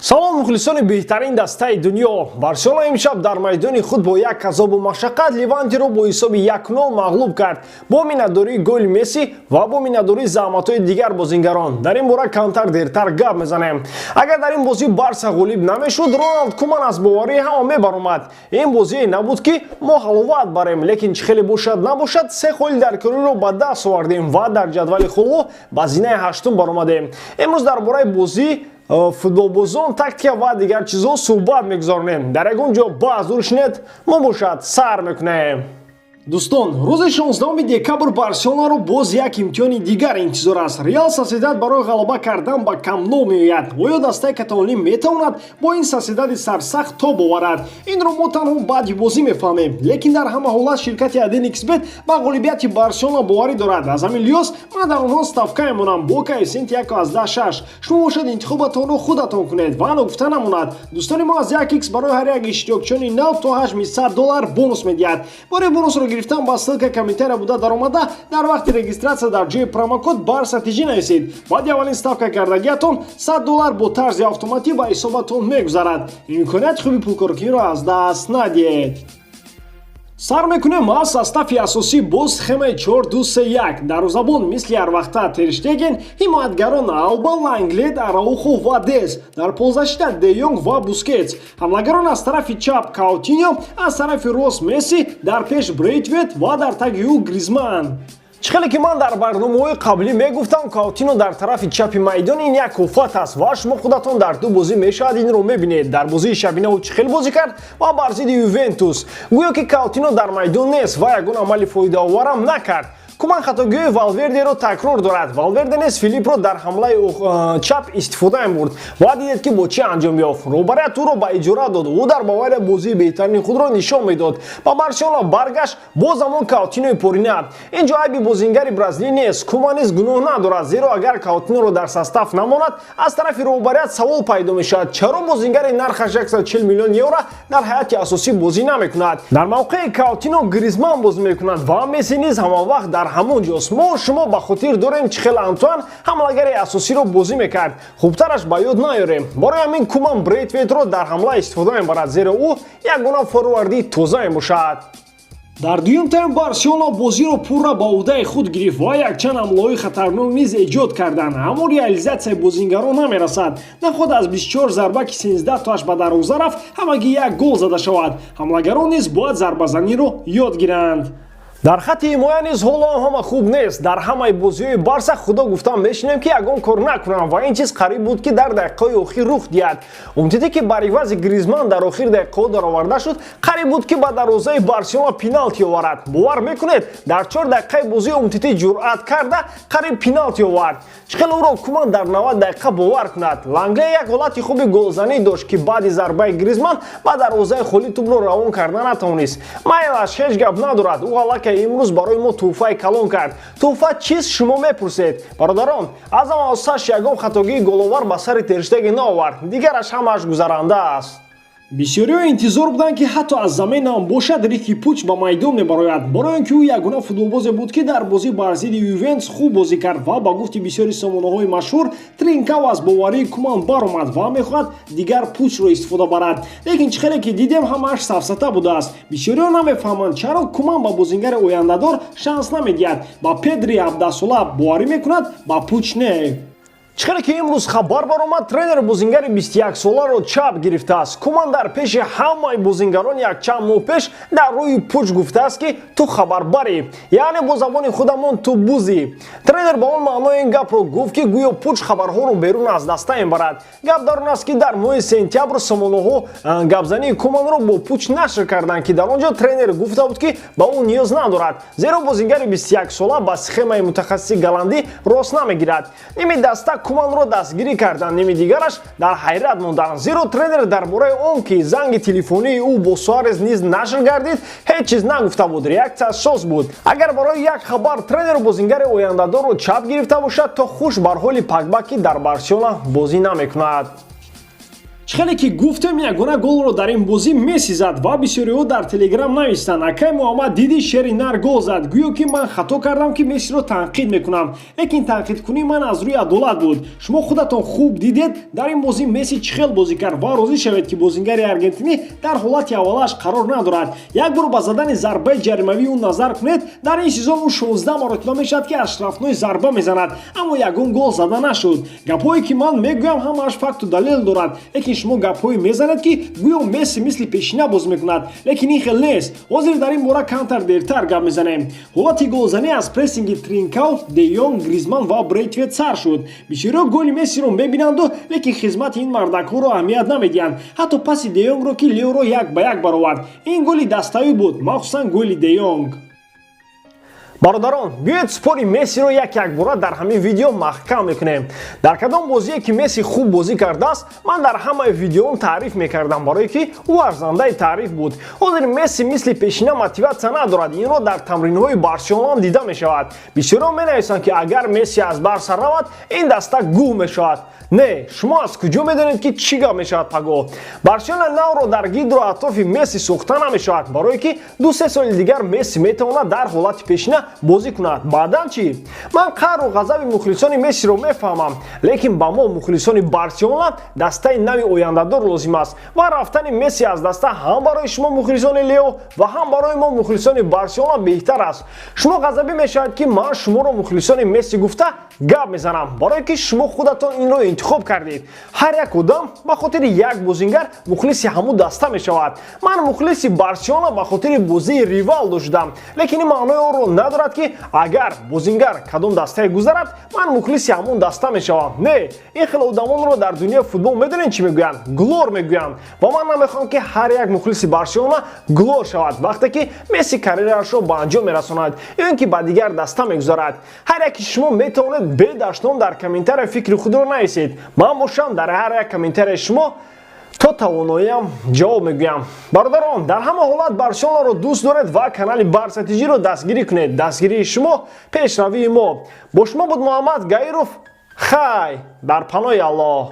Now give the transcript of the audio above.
Салом, мухлисони беҳтарин дастаи дунё! Барселона имшаб дар майдони худ бо як азобу машаққат Левантеро бо ҳисоби 1-0 мағлуб кард, бо миннатдории голи Месси ва бо миннатдории заҳматҳои дигар бозингарон. Дар ин бора камтар дертар гап мезанем. Агар дар ин бозӣ Барса ғолиб намешуд, Роналд Куман аз боварии ҳама мебаромад. Ин бозие набуд, ки мо ҳаловат барем, лекин чӣ хеле бошад набошад, се холи даркориро ба даст овардем ва дар ҷадвали холҳо ба зинаи ҳаштум баромадем. Имрӯз дар бораи бозӣ, футболбозон, тактика ва дигар чизҳо суҳбат мегузаронем. Дар ягон ҷо баҳс дур шинед, мо бошад сар мекунем. Дӯстон, рӯзи 16 декабр Барселонаро боз як имтиҳони дигар интизор аст. Реал Соседад барои ғалаба кардан ба Камп Ноу меояд. Оё дастаи каталонӣ метавонад бо ин Соседади сарсахт тоб оварад? Инро мо танҳо баъди бозӣ мефаҳмем, лекин дар ҳама ҳолат ширкати 1xBet ба ғолибияти Барселона боварӣ дорад. Аз ҳамин лиҳоз ман дар онҳо ставка мемонам бо коэффисиенти 1,6. Шумо бошад, интихобатонро худатон кунед. Ва ногуфта намонад, дӯстони мо, аз 1x барои ҳар як иштирокчиёни нав то 800 доллар бонус медиҳад. Барои бонусро гирифтан ба ссылка комментария буда даромада, дар вақти регистрация дар ҷои промокод Барса ТЖ нависед. Баъди аввалин ставка кардагиатон 100 доллар бо тарзи автоматӣ ба ҳисобатон мегузарад. Имконияти хуби пулкоркуниро аз даст надиҳед. Сар мекунем аз состави асосӣ бо схемаи 4-2-3-1. Дарвозабон мисли ҳарвақта Терштеген, ҳимоятгарон Алба, Ланглет, Араухо ва Дест, дар полузащита Де Йонг ва Бускетс, ҳамлагарон аз тарафи чап Каутиньо, аз тарафи рост Месси, дар пеш Брейтвет ва дар таги ӯ Гризман. Чӣ хеле ки ман дар барномаҳои қаблӣ мегуфтам, Каутино дар тарафи чапи майдон ин як офат аст ва шумо худатон дар ду бозӣ мешавад инро мебинед. Дар бозии шабинаву чӣ хел бозӣ кард ва бар зидди Ювентус гӯё ки Каутино дар майдон нест ва ягон амали фоидаоварам накард. Куман хатогиҳои Валвердеро такрор дорад. Валверде низ Филиппро дар ҳамлаи чап истифода мебурд ва дидед, ки бо чӣ анҷом ёфт. Роҳбарият ӯро ба иҷора дод, ӯ дар Бавария бозии беҳтарини худро нишон медод. Ба Барселона баргашт, боз ҳамон Каутинои порина. Ин ҷо айби бозингари бразилӣ нест, Куман низ гуноҳ надорад, зеро агар Каутиноро дар состав намонад, аз тарафи роҳбарият савол пайдо мешавад: чаро бозингари нархаш 140 миллион евро дар ҳайати асосӣ бозӣ намекунад? Дар мавқеи Каутино Гризман бозӣ мекунад ва Месси низ ҳамавақт дар ҳамон ҷост. Мо шумо ба хотир дорем, чӣ хел Антуан ҳамлагари асосиро бозӣ мекард. Хубтараш ба ёд наёрем. Барои ҳамин Куман Брейтветро дар ҳамла истифода мебарад, зеро ӯ ягона форварди тоза мебошад. Дар дуюм тайм Барселона бозиро пурра ба ӯҳдаи худ гирифт ва якчанд ҳамлаҳои хатарнок низ эҷод карданд, аммо реализатсияи бозингарон намерасад. Наход аз 24 зарба, ки 13 тоаш ба дарвоза рафт, ҳамагӣ як гол зада шавад. Ҳамлагарон низ бояд зарбазаниро ёд гиранд. Дар хатти ҳимоя низ ҳоло ҳама хуб нест. Дар ҳамаи бозиҳои Барса худо гуфтан мешинем, ки ягон кор накунам, ва ин чиз қариб буд, ки дар дақиқаҳои охир рух диҳад. Умтите, ки бар ивази Гризман дар охир дақиқаҳо дароварда шуд, қариб буд, ки ба дарвозаи Барселона пеналти оварад. Бовар мекунед, дар 4 дақиқаи бозӣ Умтити ҷуръат карда қариб пеналти овард. Чӣ хел ӯро Куман дар 90 дақиқа бовар кунад? Лангле як ҳолати хуби голзанӣ дошт, ки баъди зарбаи Гризман ба дарвозаи холӣ тӯбро равон карда натавонист. Майлаш, ҳеҷ гап надорад, ӯ аллакай имрӯз барои мо тӯҳфаи калон кард. Тӯҳфа чист, шумо мепурсед? Бародарон, аз ҳама ягон хатогии головар ба сари Терштеген наовард, дигараш ҳамааш гузаранда аст. Бисёриҳо интизор буданд, ки ҳатто аз заминам бошад, Рики Пуч ба майдон мебарояд, барои он ки ӯ ягона футболбозе буд, ки дар бозӣ бар зидди Ювентус хуб бозӣ кард ва ба гуфти бисёри сомонаҳои машҳур, Тринкао аз боварии Куман баромад ва мехоҳад дигар Пучро истифода барад. Лекин чӣ хеле ки дидем, ҳамааш сафсата будааст. Бисёриҳо намефаҳманд, чаро Куман ба бозингари ояндадор шанс намедиҳад. Ба Педри 17-сола боварӣ мекунад, ба Пуч не. Чӣ хеле ки имрӯз хабар баромад, тренер бозингари 21-соларо чап гирифтааст. Куман дар пеши ҳамаи бозингарон якчанд моҳ пеш дар рӯи Пуч гуфтааст, ки ту хабарбарӣ, яъне бо забони худамон ту бузӣ. Тренер ба он маънои ин гапро гуфт, ки гӯё Пуч хабарҳоро берун аз даста мебарад. Гап дар он аст, ки дар моҳи сентябр сомонаҳо гапзании Куманро бо Пуч нашр карданд, ки дар он ҷо тренер гуфта буд, ки ба ӯ ниёз надорад, зеро бозингари 21-сола ба схемаи мутахассиси голландӣ рост намегирад. Ними даста Куманро дастгирӣ карданд, ними дигараш дар ҳайрат монданд, зеро тренер дар бораи он, ки занги телефонии ӯ бо Суарез низ нашр гардид, ҳеҷ чиз нагуфта буд. Реаксия соз буд. Агар барои як хабар тренер бозингари ояндадорро чап гирифта бошад, то хуш бар ҳоли Пагба, ки дар Барселона бозӣ намекунад. Чӣ хеле ки гуфтем, ягона голро дар ин бозӣ Месси зад ва бисёриҳо дар Телеграм навистанд: «Акай Муҳаммад, дидӣ, шери нар гол зад». Гӯё ки ман хато кардам, ки Мессиро танқид мекунам, лекин танқидкунии ман аз рӯи адолат буд. Шумо худатон хуб дидед, дар ин бозӣ Месси чӣ хел бозӣ кард, ва розӣ шавед, ки бозингари аргентинӣ дар ҳолати аввалааш қарор надорад. Як бор ба задани зарбаи ҷаримавии ӯ назар кунед. Дар ин сезон ӯ 16 маротиба мешавад, ки аз штрафной зарба мезанад, аммо ягон гол зада нашуд. Гапҳое ки ман мегӯям, ҳамааш факту далел дорад, лекин шумо гапҳое мезанед, ки гӯё Месси мисли пешина бозӣ мекунад, лекин ин хел нест. Ҳозир дар ин бора камтар дертар гап мезанем. Ҳолати голзанӣ аз прессинги Тринкау, Де Йонг, Гризман ва Брейтвет сар шуд. Бисёриҳо голи Мессиро мебинанду, лекин хизмати ин мардакҳоро аҳамият намедиҳанд. Ҳатто паси Де Йонгро, ки Леоро як ба як баровард. Ин голи даставӣ буд, махсусан голи Де Йонг. Бародарон, биёед, спори Мессиро як якбора дар ҳамин видео маҳкам мекунем. Дар кадом бозие ки Месси хуб бозӣ кардааст, ман дар ҳамаи видеоон таъриф мекардам, барое ки ӯ арзандаи таъриф буд. Ҳозир Месси мисли пешина мотиватсия надорад. Инро дар тамринҳои Барселонаам дида мешавад. Бисёриҳо менависанд, ки агар Месси аз Барса равад, ин даста гуҳ мешавад. Не, шумо аз куҷо медонед, ки чӣ гап мешавад пагоҳ? Барселона навро дар гирду атрофи Месси сохта намешавад, барое ки 2-3 соли дигар Месси метавонад дар ҳолати пешина бозӣ кунад. Баъдан чӣ? Ман қаҳру ғазаби мухлисони Мессиро мефаҳмам, лекин ба мо, мухлисони Барселона, дастаи нави ояндадор лозим аст ва рафтани Месси аз даста ҳам барои шумо, мухлисони Лео, ва ҳам барои мо, мухлисони Барселона, беҳтар аст. Шумо ғазабӣ мешавад, ки ман шуморо мухлисони Месси гуфта гап мезанам, барое ки шумо худатон инро интихоб кардед. Ҳар як одам ба хотири як бозингар мухлиси ҳамун даста мешавад. Ман мухлиси Барселона ба хотири бозии Ривалдо шудам, лекин ин маънои онро надорад, ки агар бозингар кадом дастае гузарад, ман мухлиси ҳамун даста мешавам. Не, ин хел одамонро дар дунёи футбол медонед чӣ мегӯянд? Глор мегӯянд. Ва ман намехоҳам, ки ҳар як мухлиси Барселона глор шавад, вақте ки Месси карьераашро ба анҷом мерасонад ё ин ки ба дигар даста мегузарад. Ҳар яки шумо метавонед бедаштном дар комментария фикри худро нависед. Ман бошам, дар ҳар як комментарияи шумо то тавоноиам ҷавоб мегӯям. Бародарон, дар ҳама ҳолат Барселонаро дӯст доред ва канали Барса ТЖро дастгирӣ кунед. Дастгирии шумо — пешравии мо. Бо шумо буд Муҳаммад Гаиров. Хай, дар паноҳи Аллоҳ.